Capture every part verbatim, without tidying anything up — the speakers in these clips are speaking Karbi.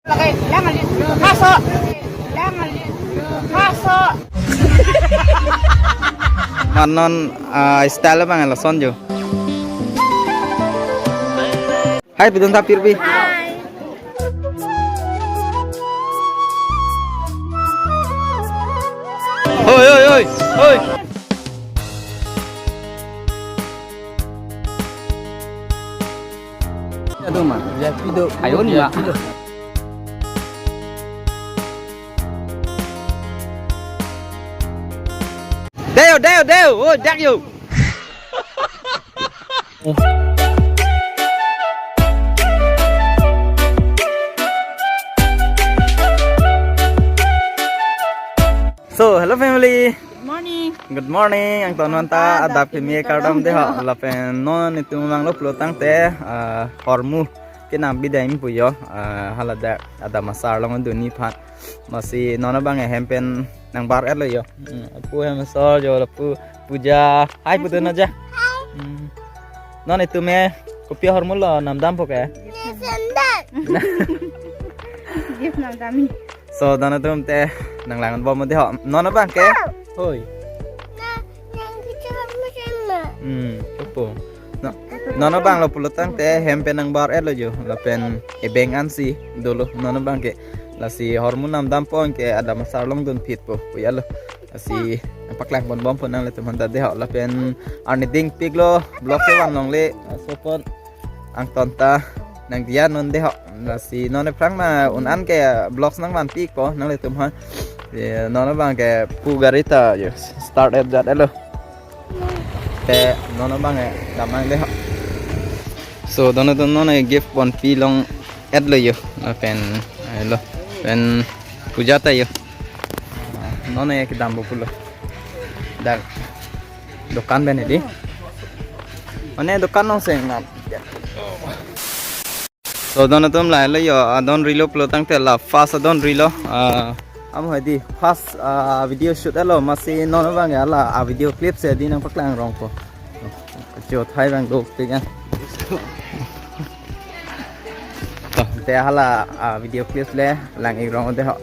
Lagi, lang alis, kaso. Lang alis, kaso. Manon, ah, style abang lason jo. Hai, pidun thap pirpi. Hai. Hoi, hoi, hoi, hoi. Aduh, ma. Ya, pido. Ayo, ni, ya, ma. Pido. Deo, deo, deo. Oh, dak yo. So, hello family. Good morning. Good morning. Angton anta adap kimi kardom dei ho. Lapen non itum vanglo pulo tangte, ah, hormu kenam bidai pu jo, ah, hala dak adam asar along dun-i aphan. Lasi non abang hem pen nangbar-etlo jo. Hmm, lapu hem asor jo lapu Puja. Hai putun aja. Hmm. Non itum ke kopi ahormu lo namdampo ke? Sandal. Gift namdam. So, non itum te nanglangbom dei ho. Non abang ke? Hoi. Na, nang kita sama. Hmm, opo. No, non abanglo pulo tangte hem pen nangbar-etlo jo. Lapen ebeng ansi dolo non abang ke. Lasi hormu namdampo anke adam asar along dunphitpo. Pu jo lo. Lasi nangpaklang ponbompo nanglitum aphan ta dei ho. Lapen arni dingpiklo vlog kevan longle. Laso apot angton ta nangdiya non dei ho. Lasi non aphrang ma un-an ke vlogs nangvanpikpo nanglitum aphan. Eh, non abang ke pu gari ta jo start-et jat-etlo. Te non abang ke damnang dei ho. So, non itum non ke gift ponpi long-etlo jo. Lapen, eh, lo. Pen Puja ta jo. Non ke kedampo pulo. Dak dokan pen dei. Mane dokan along seng nap. So, non itum lahelo jo, adon rilo pulo tangte la first adon rilo. Ah, amo hadi first, ah, video shoot-etlo, lasi non abang ke hala, ah, video clip si dei nangpaklang rongpo. Jo thai abang dopik an. To, te hala, ah, video clip le lang-ik rong dei ho.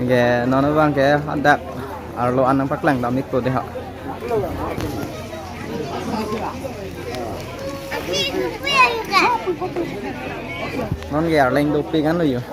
Anke non abang ke hadak arlo an nangpaklang dam-ikpo dei ho. Non ke arleng dopik anlo jo.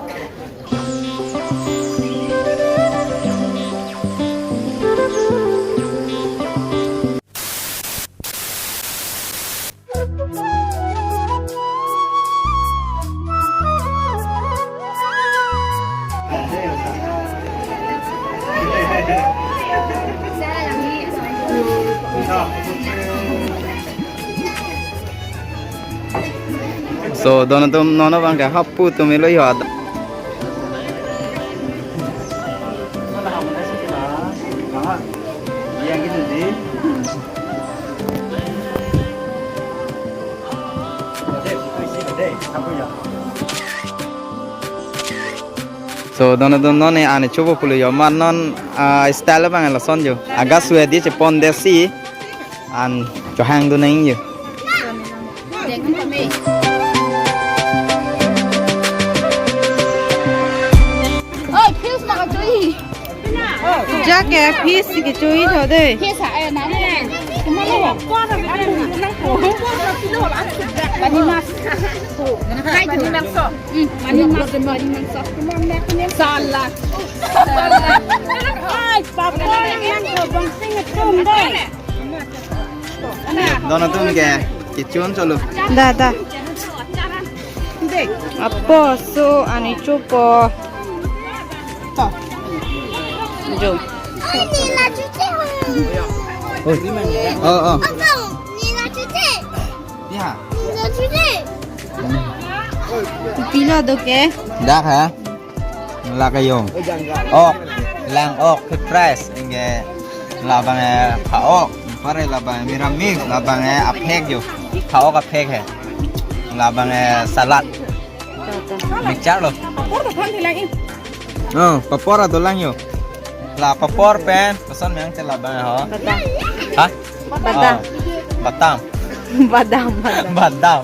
So, non itum non abang ke hapu atum ilo jo. So, non itum non ke an chopo pulo jo, manon, ah, style abang lason jo. Aga suedi chepon desi an chohang dun nang jo. Oi, fish na kachui. Jake fish kachui tho dei. Fish ha, eh, na ni. Kumalo. Pani mas. Mani mangso. Hmm, mani mangso, mani mangso. Salad. Salad. Ai, papor nangkebong sing atum dei. Don atum ke, kechun cholo. Da, da. Apo, so, ani chopo. Jo. Oi. Oh, oh. Apa? Nina cuci. Ya. Nina cuci. Pilo do ke? Dak ha. La kejong. Ok. Lang ok. Ke price. Inge labang eh pha ok. Pare labang miramis. Labang eh aphek jo. Pha ok aphek he. Labang eh salad. Mixture lo. Papor to phan thila in. Oh, papor adolang jo. La papor pen, koson meng te labang ho. Badam. Ha? Badam. Oh, badam. Badam, badam. Badam.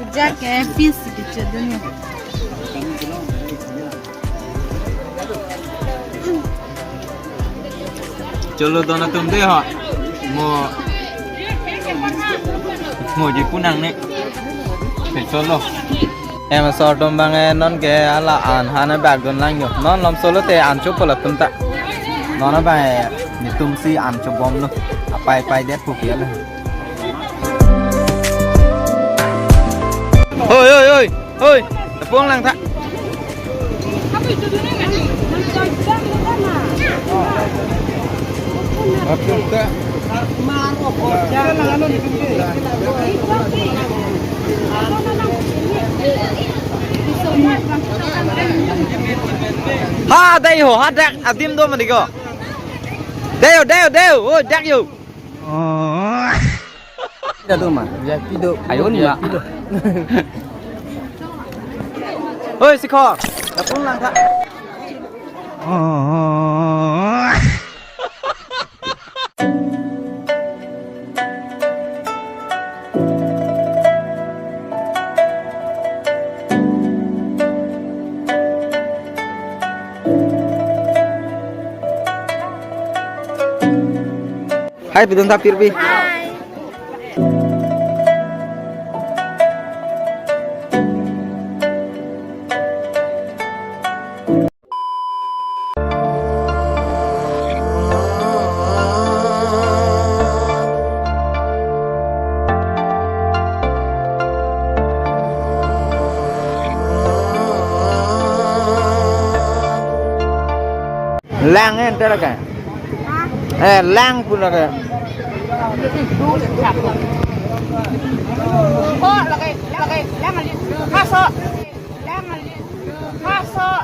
Ujak ke fish gitu dunia. Cholo don atum dei ho. Mo, mo ji punang ne. Pe cholo. Em asor atum abang eh non ke hala an han abak donlang jo. Non lom solo te an chopo latum ta. Non abang eh netum si an chobomlo. Apai pai det pu pialo. Oi, oi, oi, oi. Tepung lang ta. Ha, dei ho, ha dak adim do mati ko. Dei ho, dei ho, dei ho. Oh, dak jo. Dah tu mah. Ya, pido. Ayo ni, Mak. Pido. Oi, Sikhor. Dah pulang tak? Oh. Hai, pidun ta pirpi. Hai. Lang eh, enter ka. Eh, lang pun lagi. Oh, lagi, lagi, lang alis. Masuk. Lang alis. Masuk.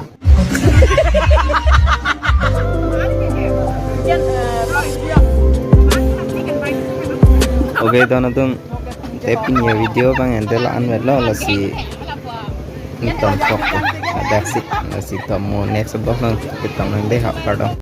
Okay, don atum. Te pini avideo abang ante la-an vetlo, lasi ington thok. Adaksi, lasi to mo next vlog nang ketong nang dei ha, kardom.